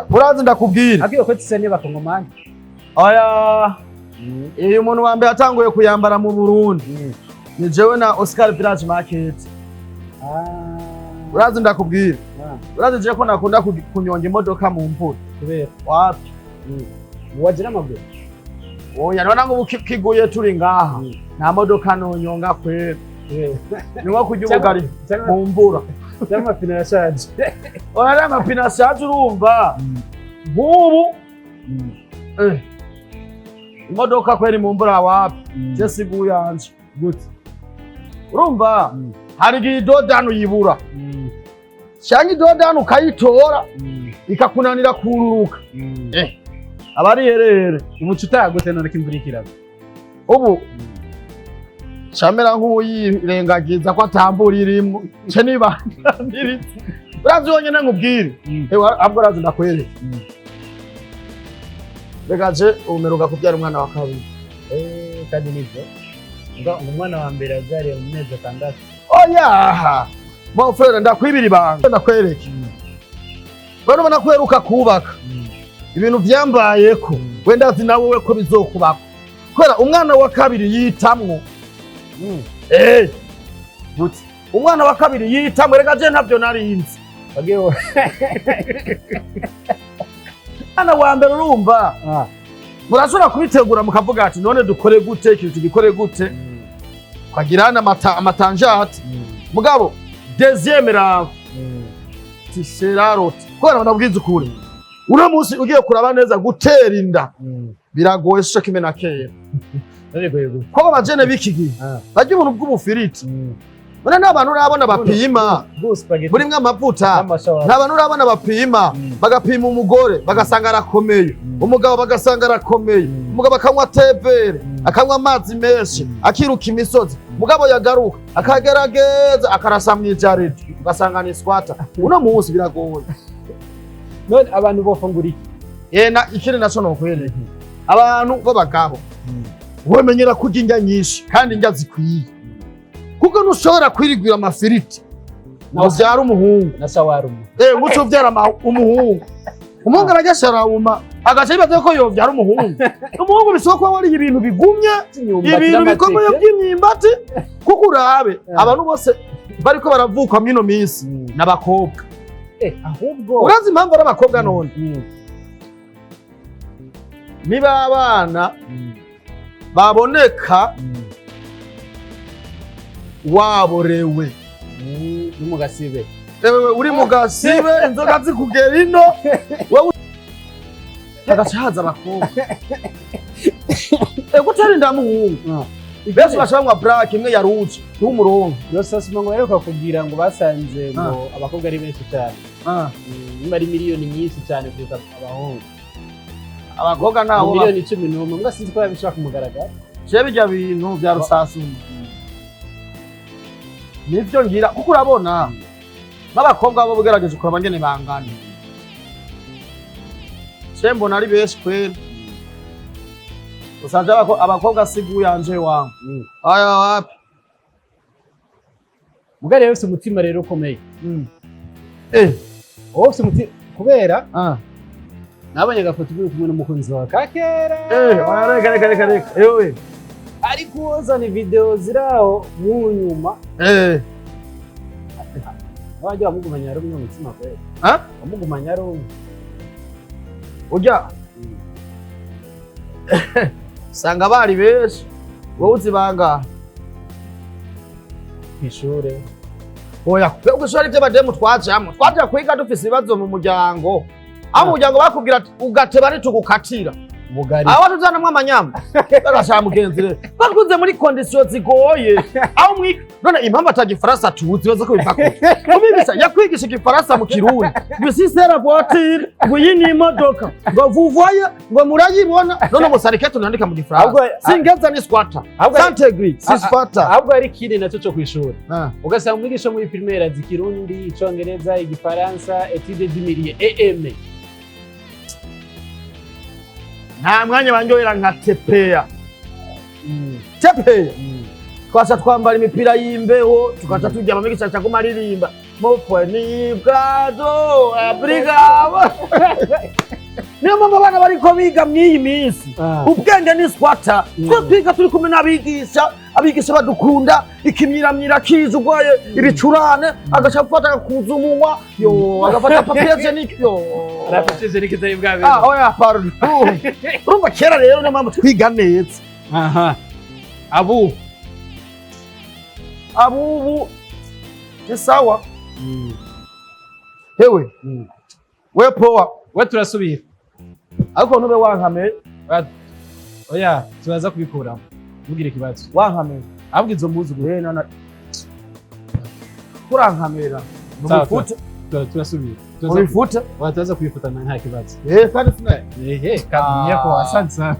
Urazi ndakubwira. Ariko iyo koti isa n'iy'abakongomani. Oya, uyu muntu wa mbere yatanguye kuyambara mu Burundi ni jewe na Oscar Village Market. Urazi ndakubwira. Urazi je ko nakunda kunyonga imodoka mu mvura? Kubera? Wapi. Wagira amaguru. Oya, none ngo ubu kiguye turi ngaha, nta modoka nonyonga kwera. Kubera? Ni nko kurya ubugari Cyangwa mu mvura. cyangwa amapine yashaje. Oya, ari amapine ashaje, urumva nk'ubu imodoka kwera mu mvura, wapi, je siguye yanje. Gute? Urumva hari igihe idodani uyibura, cyangwa idodani ukayitora ikakunanira kururuka. Aba ari herere. Umuco utaha gute none ko imvura ikiragwa? Ubu camera nk'uyirengagiza ko atambura irimwo, ce nibandaniriza. Urazi wonyene nkubwire. Ewe, ahubwo urazi ndakwereka. Reka je umeruka kubyara umwana wa kabiri. Eh, kandi nibyo, ngo umwana wa mbere yabyariye mu mezi 6. Oya mon frère, ndakwibira ibanga, ndakwereke. Bano ubona ko uheruka kubaka, ibintu vyambayeko, wenda azi nawe we ko bizokubako, kubera umwana wa kabiri yitamwo. Gute? Umwana wa kabiri yitamwo. Reka je ntavyo narinzi. Wagiye Umwana wa mbere, urumva, murashobora kubitegura mukavuga ati: "None dukore gute? Ikintu tugikore gute?" Ukagira amatanjate. Mugabo deuxième rave tiserarot, kubera ndabwiza ukuri, uno munsi ugiye kuraba neza, gutera inda biragoye, sico kimwe na kera. None goye gute? Kuko abajene b'iki gihe barya ubuntu bw'ubufiriti. None nta bantu urabona bapima Bwo spaghetti burimwo amavuta? N'amashawarma. Nta bantu urabona bapima, bagapima umugore bagasanga arakomeye, umugabo bagasanga arakomeye, umugabo akanywa tevere, akanywa amazi menshi, akiruka imisozi, mugabo yagaruka akagerageza akarasa mw'ijaride, ugasanga ni swata. Uno munsi biragoye. None abantu bofungura iki? Ena ikindi naco nokwereka, abantu b'abagabo wemenyera kurya indya nyinshi kandi indya zikwiye, kuko ntushobora kwirigwira amafiriti ngo uvyare umuhungu. Na shawarma. Nguco uvyara umuhungu, umuhungu ararya sharawuma, agaca yibaza ko yovyara umuhungu. Umuhungu bisaba kuba wariye ibintu bigumye, ibintu bikomeye by'imyimbati, kuko urabe abantu bose bariko baravuka mw'ino minsi n'abakobwa. Eh, ahubwo Urazi impamvu ari abakobwa none? Niba abana baboneka waborewe. Ni mu gasibe. Ewe, uri mu gasibe, inzoga zikugera ino, wewe hagaca haza abakobwa. Gutera inda muhungu, benshi baca banywa black imwe ya rouge ntumurongo. Yosasuma ngo yaheruka kugira ngo basanze ngo abakobwa ari benshi cyane. Niba ari miliyoni nyinshi cyane kuruta abahungu. Abakobwa nabo Miliyoni 11, mbwa sinzi ko yabishaka kumugaragara. Je bijya bintu bya rusasuma nivyo ngira, kuko urabona n'abakobwa bo bugerageje kuraba ngene bangana, je mbona ari benshi kweli. Usanga abakobwa siguyanje wangu. Aya, wapi. Mugari rero ufise umutima rero ukomeye. Wowe ufise umutima kubera nabonye agafoto uri kumwe n'umukunzi wawe ka kera. Oya, reka, reka, reka, reka, ewe. Ariko wozana video ziraho mu nyuma. Wajya wamugumanya ari umwe umutima kweli? Ha? Wamugumanya ari umwe? Urya sanga bari benshi, wowe uzi bangahe? Kw'ishure. Oya, twebwe ishuri ry'abademu twajamwo, twaja kwiga dufise ibibazo mu muryango, aho mu muryango bakubwira ati ugateba ntitugukatira. Ubugari. Aho tuzanamwo amanyama bagashaka mugenzi. Rero bakuze muri conditions zigoye, aho mwiga none impamvu ata gifaransa tuzi, baza ko biva kure. Umwigisha yakwigisha igifaransa mu Kirundi, ngo si c'est la voiture, ngo iyi ni imodoka, ngo vous voyez, ngo murayibona. None umusarike tunandika mu gifaransa. Singeza ni squatter. Santegri si squatter. Ahubwo hari ikindi nacyo cyo kw'ishuri, ugasanga umwigisha wo muri primaire azi Ikirundi, Icongereza, Igifaransa, étude du milieu, EM. Nta mwanya banyohera nka tepeya tepeya. Twaca twambara imipira y'imbeho, tukaca tujya, amamigisha aca aguma aririmba. Mupwe bwado abrigabo. Niyo mpamvu abana bariko biga mw'iyi minsi, ubwenge ni swata. Twe twiga turi kumwe n'abigisha, abigisha badukunda, ikimyiramyira kiza, urwaye ibicurane agaca afata agakuza umunwa, yo, agafata papier hygiénique, yo. Arafashije n'ikitari bwa. Ah, oya, pardon. Urumva kera rero niyo mpamvu twiga neza. Aha, abu Abubu ni sawa. Hewe, we poa. We turasubira. Ariko ntube wankame. Oya, turaza kubikuramo, ntugire ikibazo. Wankame. Ahubwo izo mpuzu gusa. Eh, nana kurankamira. Sawa. Mubifute. Turasubira. Mubifute. Oya, turaza kubifutana, nta kibazo. Eh, kandi sina Ehe, kamenya ko. Ah. Asante sana.